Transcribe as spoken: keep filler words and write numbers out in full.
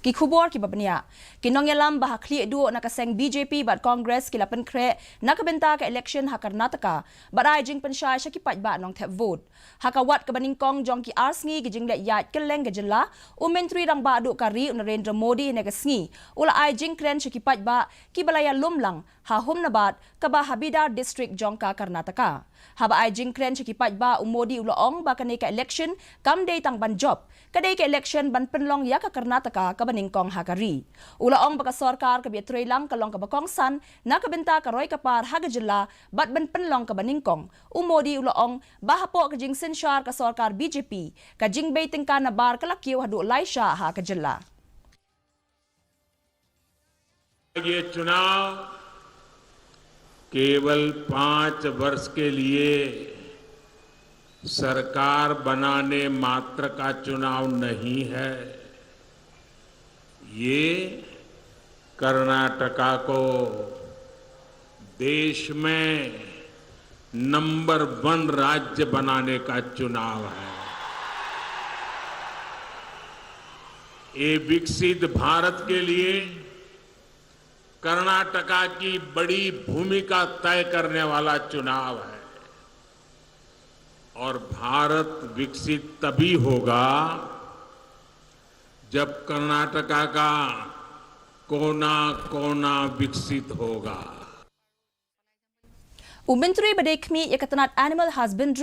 Ki khubor kiba bniah. Ki nongïalam ba ha khlieh duh na ka seng B J P bad Congress ki la pynkhreh na ka bynta ka election ha Karnataka bad ai jingpynshai sha ki paidbah nongthep vote. Ha ka wat kaba nyngkong jong ki ar sngi ki jingleit ïaid kylleng ka jylla, u Myntri Rangbah Duh ka ri u Narendra Modi hynne ka sngi u la ai jingkren sha ki paidbah kiba la ïalum lang ha Humnabad kaba ha Bidar District jong ka Karnataka. Haba ai jingkren sha ki paidbah, u Modi u la ong ba kane ka election kam dei tang ban jop, ka dei ka election ban pynlong ïa ka Karnataka kaba nyngkong ha ka ri. U la ong ba ka sorkar kaba ïatreilang ka long kaba kongsan na ka bynta ka roi ka par ha ka jylla bad ban pynlong kaba nyngkong. U Modi u la ong ba hapoh ka jingsynshar ka sorkar B J P, ka jingbei tyngka nabar ka la kiew haduh lai shah ha ka jylla. ये चुनाव केवल पांच वर्ष के लिए सरकार बनाने मात्र का चुनाव नहीं है। ये कर्नाटका को देश में नंबर वन राज्य बनाने का चुनाव है। ये विकसित भारत के लिए कर्नाटका की बड़ी भूमिका तय करने वाला चुनाव है। और भारत विकसित तभी होगा जब कर्नाटका का कोना कोना विकसित होगा। U Myntri ba dei khmih ïa ka tnat Animal Husbandry